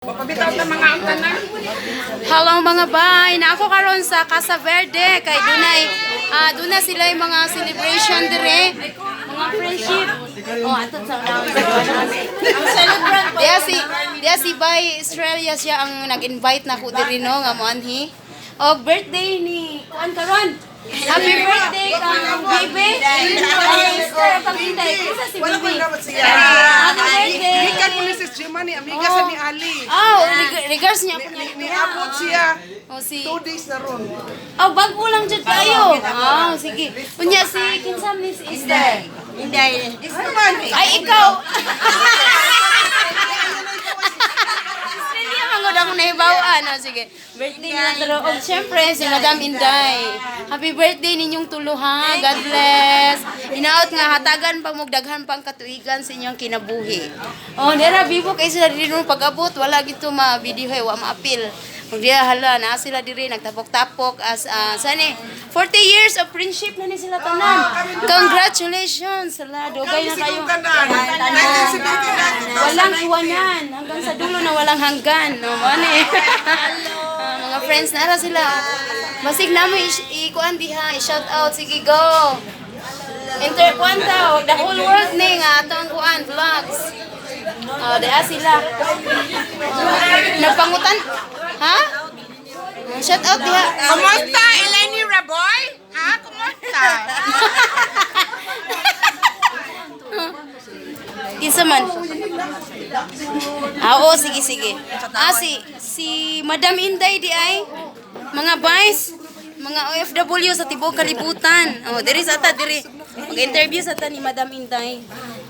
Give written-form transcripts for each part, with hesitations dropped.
Pabitaw na mga ang tanan. Hello, mga bay, na ako karon sa Casa Verde kay dunay duna sila yung mga celebration dire, mga friendship. Oh, ato sa Diya si Bay Australia, siya ang nag-invite na ko diri, no, nga moanhi. Oh, birthday ni kuan karon. Happy birthday kang Bibi. Ay, sister, kang Inday. Kinsa si Wala ko Bibi? dapat siya. Happy birthday. Gikan mo ni Sis Gemma ni amiga sa ni Ali. Oh, regards niya po Ni niya. niabot siya Oh, si 2 days na ron. Oh, bago lang jud kayo. Ah, sige. Unya si kinsa ni si Esther? Hindi. Ano man? Ay, ikaw. Australia man gud akong nahibaw-an. Oh, sige. Birthday na pero oh, syempre si Madam Inday. Happy birthday ninyong tulo, ha. God bless. Inaot nga hatagan pa mo daghan pang katuigan sa inyong kinabuhi. Oh, dira bibo kay sila diri nung pag-abot, wala gito ma-video eh, wa maapil. Diya hala na sila diri nagtapok-tapok as sani 40 years of friendship na ni sila tanan. Congratulations sila, dugay na kayo. Tanan. 1979. Walang iwanan hanggang sa dulo na walang hanggan, no mo ni. Ah, mga friends na ra sila. Basig namo ikuan diha, i-shout out, sige, go. Inter kuan ta, the whole world ni nga atong kuan vlogs. Oh, diha sila. Oh, nagpangutan. Ha? Shout out diha. Kumusta, Eleni Raboy? Ha? Kumusta? Kinsa man? Ah, oo, sige, sige. Ah, si Madam Inday di ay, mga vice, mga OFW sa tibuok kalibutan. Oh, diri sa ta, diri. Mag-interview sa ta ni Madam Inday.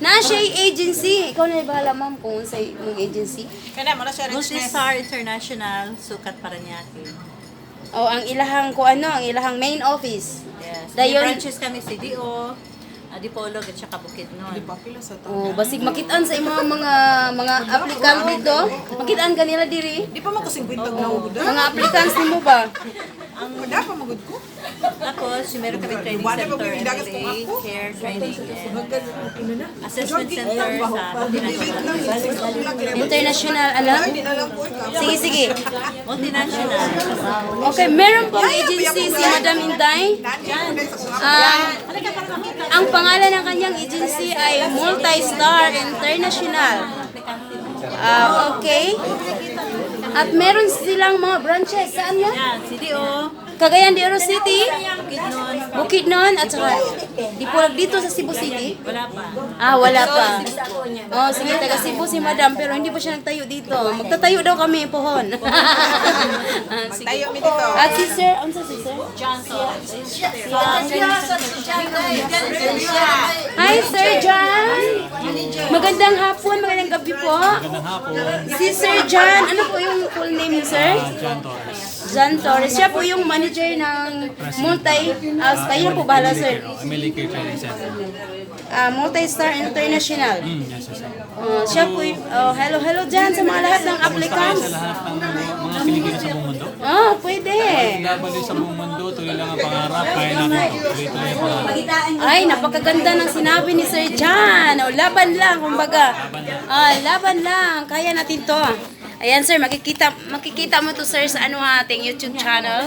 Na siya agency. Ikaw na bahala, ma'am, kung unsay imong agency. Kana mo na siya. Multistar International, Sukat, Paranaque. Oh, ang ilahang ko ano, ang ilahang main office. Yes. Dayon- May branches kami CDO, Dipolog at saka Bukidnon. Oh, basig makitaan sa imong mga applicant dito. Makitaan kanila diri. Di pa man ko 50 na ugod. Mga applicants nimo ba? Wala pa magud ko. Tapos, meron kami training Wala pa center, may dagat kung MLA, ako. care training, and assessment center sa multinational. International ano? Sige, sige. Multinational. Okay, meron pong agency si Madam Inday. Ah, ang pangalan ng kanyang agency ay Multistar International. Ah, okay. At meron silang mga branches. Saan yan? Yan, CDO, Cagayan de Oro City, Bukidnon. Bukidnon, at saka Dipolog dito sa Cebu City. Wala pa. Ah, wala pa. Oh, sige, taga Cebu si Madam, pero hindi pa siya nagtayo dito. Magtatayo daw kami, pohon. Ah, sige. Tayo mi dito. At si Sir, unsa si Sir? Johnson. Hi, Sir John! Magandang hapon, magandang gabi po. Magandang hapon. Si Sir John, ano po yung full name niyo, sir? John Torres. John Torres. Siya po yung manager ng multi, kayo na po bahala, sir. MLK Training Center. Ah, Multi-Star International. Yes. Oh, siya po yung, oh, hello, hello John sa mga lahat ng Kamusta kayo applicants. sa lahat ng mga Pilipino sa buong mundo? Oh, pwede. Laban din sa buong mundo, tuloy lang ang pangarap, kaya natin ito. Tuloy-tuloy ang pangarap. Ay, napakaganda ng sinabi ni Sir John. O, laban lang, kumbaga. Ah, laban lang. Kaya natin to. Ayan, sir, makikita, makikita mo to, sir, sa ano ha, ating YouTube channel.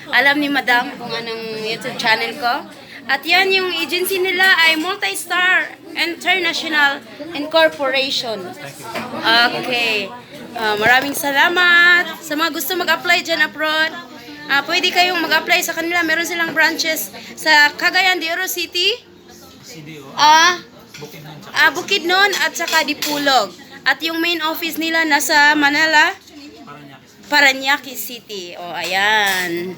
Alam ni Madam kung anong YouTube channel ko. At yan, yung agency nila ay Multistar International Incorporation. Okay. Ah, maraming salamat sa mga gusto mag-apply dyan abroad. Ah, pwede kayong mag-apply sa kanila. Meron silang branches sa Cagayan de Oro City, CDO, ah, Bukidnon, tsaka Bukidnon at saka Dipolog. At yung main office nila nasa Manila, Paranaque. Paranaque City. O, ayan.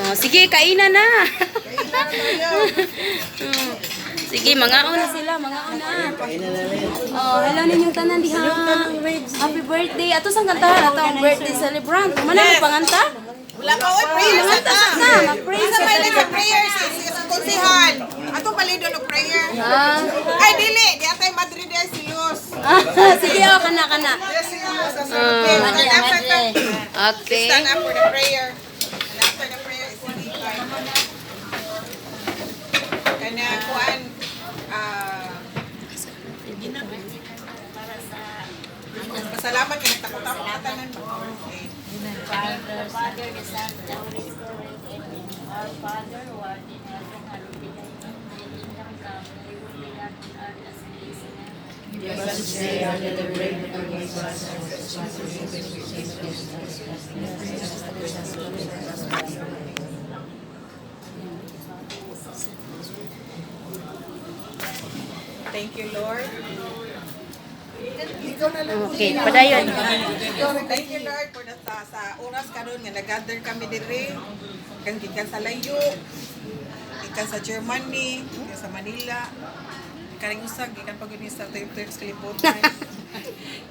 O, sige, kainan na. Sige, mga una sila, mga una. Oh, hello ninyong tanan diha. Happy birthday. Ato sang kantahan ato ang birthday celebrant. Mana mo panganta? Wala pa oy prayer sa Manganta ta. sa ta, mag-pray Sa sa may ta. sa prayer sa konsihal. Atong palidon og prayer. Ah. Ay dili, di atay Madrid di si Luz. Ah, sige, oh, kana kana. Yes, si Luz. Stand up for the- Okay. Stand up for the prayer. And after the prayer is the Kana kuan ah. Salamat kay nagtakot-takot ka tanan. Okay. Father, Father, the Son, the Holy Spirit, Amen. Our Father who art in heaven, hallowed be thy name. Thy kingdom come, thy will be done on earth as it is in heaven. Give us this day our daily bread, and forgive us our trespasses, as we forgive those who trespass against us. Thank you, Lord. Okay, padayon. Thank you, Lord, for the, sa oras karon nga nag-gather kami diri. Kang gikan sa layo, gikan sa Germany, gikan sa Manila. Gikan usa gikan pa gud ni sa Tuyok sa kalibutan.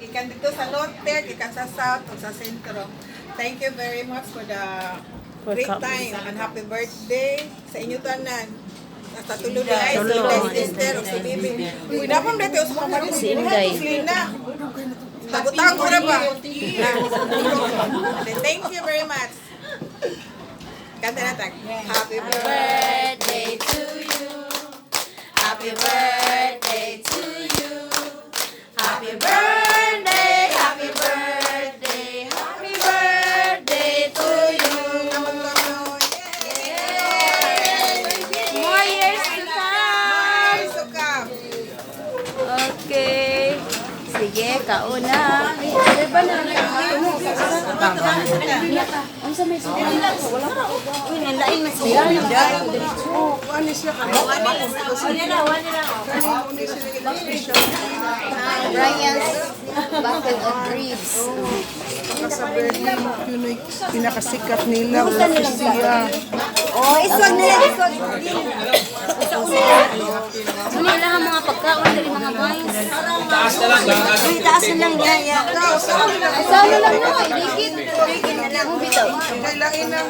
Gikan dito sa Norte, gikan sa South ug sa Sentro. Thank you very much for the For great coming. time and happy birthday sa inyo tanan. Sa tulo ni ay, si Inday sister ug si Bibi. Uy, napam dito sa kamarong Si Inday. Lina. Tagutang ko na ba? Thank you very much. Kanta na tag. Happy birthday. Birthday to you. Happy birthday to you. Happy birthday, happy birthday, happy birthday to you. More years to come. So come. Okay. Sige, kauna. Diba na? Ano sa may suka? Wala pa. Uy, nalaing na siya. Brian's bucket of ribs. Sa Berlin, yun ay pinakasikat nila. Siya. Oh, isog nila, isog. Ano lang ang mga pagkaon dali mga boys. Taas na lang. Uy, taas na lang niya. Ya. Sama lang no, dikit. Dikit na lang bitaw. Kailangan ng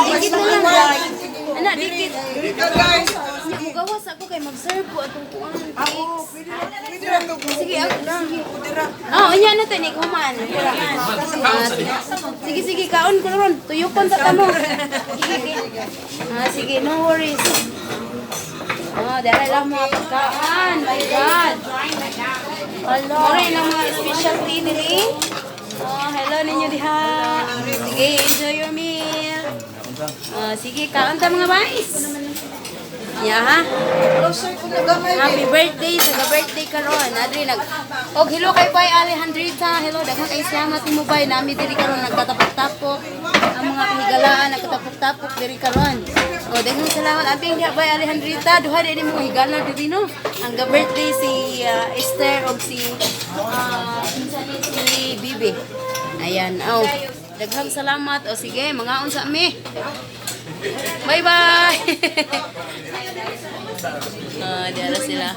Dikit na lang guys. Ana, dikit. Dito guys. Nya mo gawas ako kay mag-serve ko atong kuan cakes. Pwede na ito. Sige, ako sige. Oh, unya na to ni human. Ah, sige. Sige, sige, kaon ko ron. Tuyokon sa tamo. Sige, sige. Ah, sige, no worries. Oh, dara lang mga pagkaan. My God. Hello. lang mga specialty nili. Oh, hello ninyo diha. Sige, enjoy your meal. Oh, sige, kaon ta mga guys. Ya ha. Happy birthday sa birthday karon. Adri nag Og hello kay Bay Alejandrita. Hello, daghan kay salamat nimo bay nami diri karon nagkatapok-tapok. Ang mga kahigalaan nagkatapok-tapok diri karon. O daghan salamat abing diha Bay Alejandrita. Duha di nimo higala diri no. Ang ga birthday si Esther og si kinsa ni si Bibi. Ayan, oh. Daghang salamat. O sige, mga unsa mi. Bye bye. Oh, diara sila.